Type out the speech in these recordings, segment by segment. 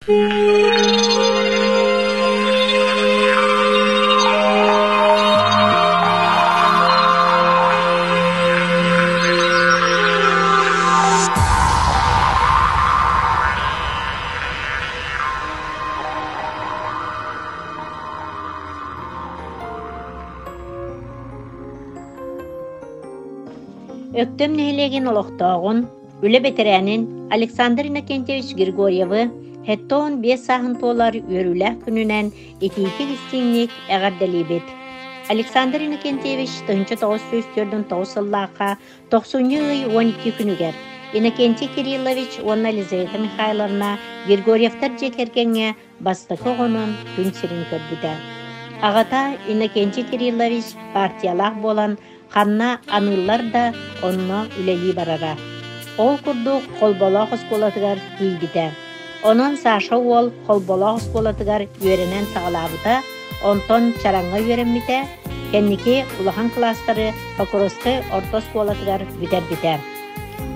Өктөм нэһилиэгин олохтооҕун, үлэ бэтэрээнин Александр Иннокентьевич Григорьевы 75 сааһын туолар үөрүүлээх күнүнэн итиитик-истиҥник эҕэрдэлиибит. Александр Иннокентьевич 1949 сыллаахха тохсунньу ый 12 күнүгэр Иннокентий Кириллович уонна Елизавета Михайловна Григорьевтар дьиэ кэргэҥҥэ бастакы оҕонон күн сирин көрбүтэ. Аҕата Иннокентий Кириллович партиялаах буолан ханна аныыллар да, онно үлэлии барара. Ол курдук Холболоох оскуолатыгар тиийбитэ. Онон Саша уол Холболоох оскуолатыгар үөрэнэн саҕалаабыта, онтон Чараҥҥа үөрэммитэ, кэнники улахан кылаастары Покровскай орто оскуолатыгар бүтэрбитэ.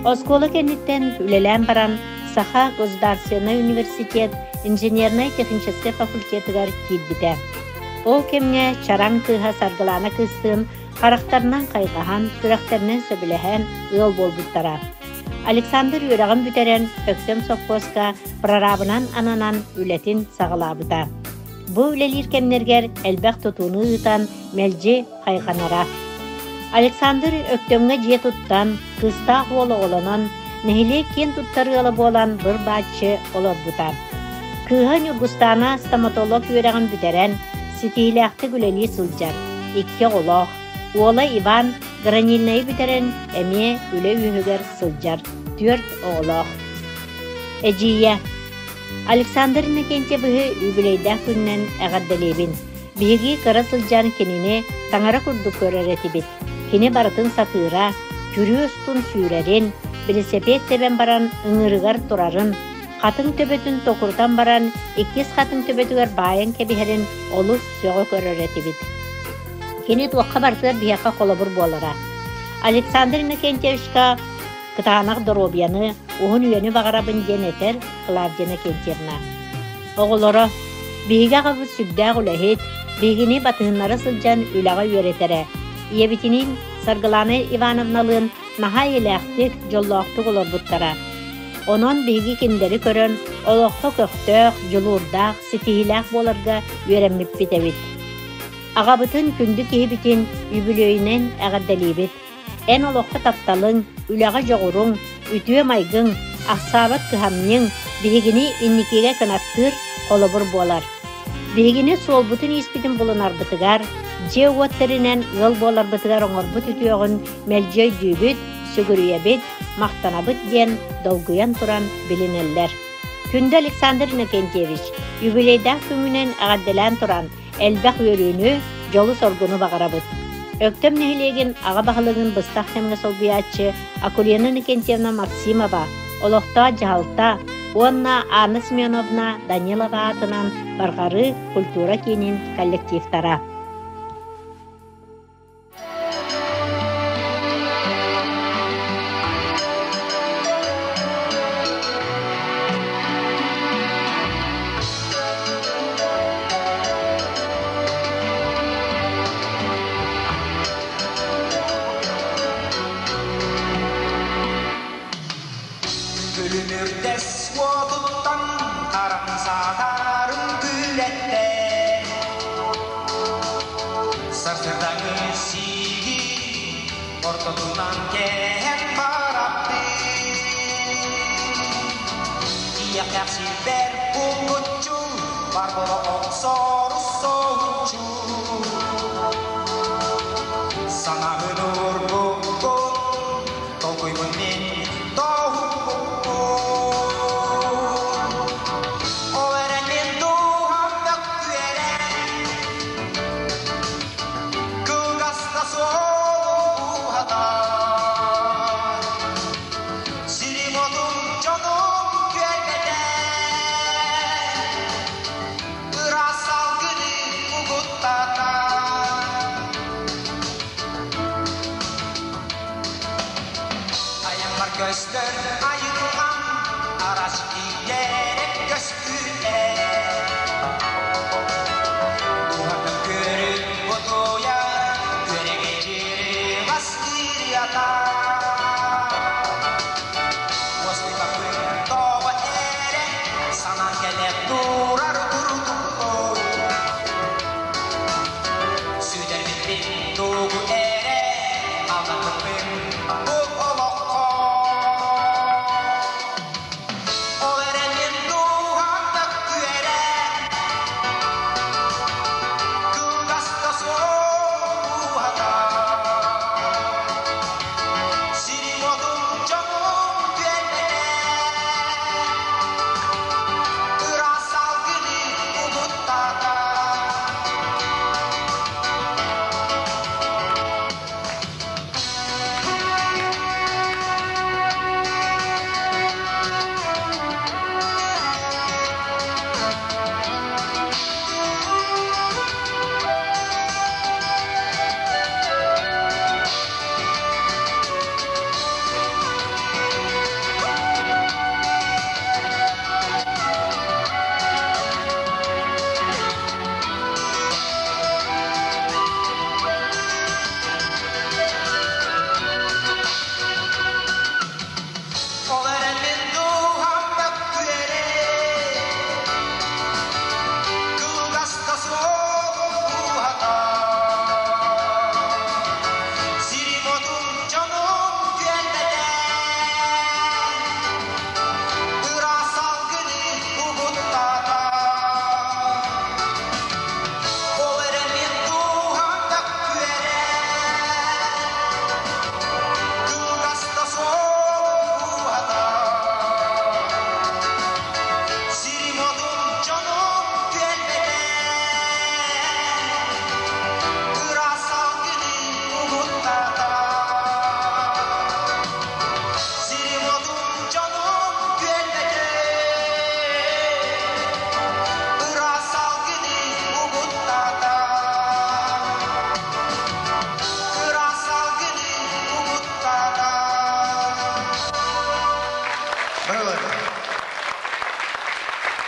Оскуола кэнниттэн үлэлээн баран Саха государственнай университет инженернай-техническэй факультетыгар киирбитэ. Ол кэмҥэ Чараҥ кыыһа Саргылаана кыыстыын харахтарынан хайҕаһан, сүрэхтэринэн сөбүлэһэн ыал буолбуттара. Александр үөрэҕин бүтэрэн, Өктөм сопхуоска прорабынан ананан үлэтин саҕалаабыта. Бу үлэлиир кэмнэргэр элбэх тутууну ыытан, мэлдьи хайҕанара. Александр Өктөмҥө дьиэ туттан, кыыстаах уол оҕолонон, нэһилиэк киэн туттар ыала буолан быр-бааччы олорбута. Кыыһа Ньургустаана стоматолог үөрэҕин бүтэрэн, ситиһиилээхтик үлэлии сылдьар, икки оҕолоох. Уола Иван гранильнайы бүтэрэн, эмиэ үлэ үөһүгэр сылдьар, түөрт оҕолоох. Эдьиийэ Александр Иннокентьевиһы үбүлүөйдээх күнүнэн эҕэрдэлиибин. Биһиги кыра сылдьан кинини таҥара курдук көрөр этибит. Кини барытын сатыыра, күрүө устун сүүрэрин, билисэпиэт тэбэн баран ыҥыырыгар турарын, хатыҥ төбөтүн токурутан баран иккис хатыҥ төбөтүгэр баайан кэбиһэрин олус сөҕө көрөр этибит. Кини туохха барытыгар биһиэхэ холобур буолара. Александр Иннокентьевичка кытаанах доруобуйаны, уһун үйэни баҕарабын диэн этэр Клавдия Иннокентьевна. Оҕолоро, биһиги аҕабыт сүрдээх үлэһит, биһигини батыһыннара сылдьан үлэҕэ үөрэтэрэ. Ийэбитиниин Саргылаана Ивановналыын наһаа эйэлээхтик, дьоллоохтук олорбуттара. Онон биһиги кинилэри көрөн, олоххо көхтөөх, дьулуурдаах, ситиһиилээх буоларга үөрэммиппит эбит. Аҕабытын, күндү киһибитин үбүлүөйүнэн эҕэрдэлиибит. Эн олоххо тапталыҥ, үлэҕэ дьоҕуруҥ, үтүө майгыҥ, ахсаабат кыһамньыҥ биһигини инникигэ кынаттыыр холобур буолар. Биһигини суолбутун-ииспитин булунарбытыгар, дьиэ-уот тэринэн ыал буоларбытыгар оҥорбут үтүөҕүн мэлдьи өйдүүбүт, сүгүрүйэбит, махтанабыт диэн долгуйан туран билинэллэр. Күндү Александр Иннокентьевич, юбилейдаах күҥҥүнэн эҕэрдэлээн туран, элбэх үөрүүнү, дьолу-соргуну баҕарабыт. Өктөм нэһилиэгин аҕа баһылыгын быстах кэмҥэ солбуйааччы Акулина Иннокентьевна Максимова, олохтоох дьаһалта уонна Анна Семеновна Данилова аатынан Барҕарыы культура киинин коллективтара. Күлүмүрдэс уотуттан харамсаатаарым күүлэттэн Сарсыардаҥы сииги ортотунан кээһэн бараппын Тиийэхтээх сирбэр булгуччу бар буола охсору соһуччу Санаабын уурбуппун толкуйбун мин тоһуппуппун Ол эрэн мин дууһам мөккүөрэ Кылгас да суолу уһатар Сирим-отум дьонум күөлбэтэ Ыраас салгыны угуттатар Айаммар көстөр айылҕам, араас киирэрэ көстүүтэ.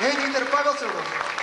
Эһиги Павел Селов.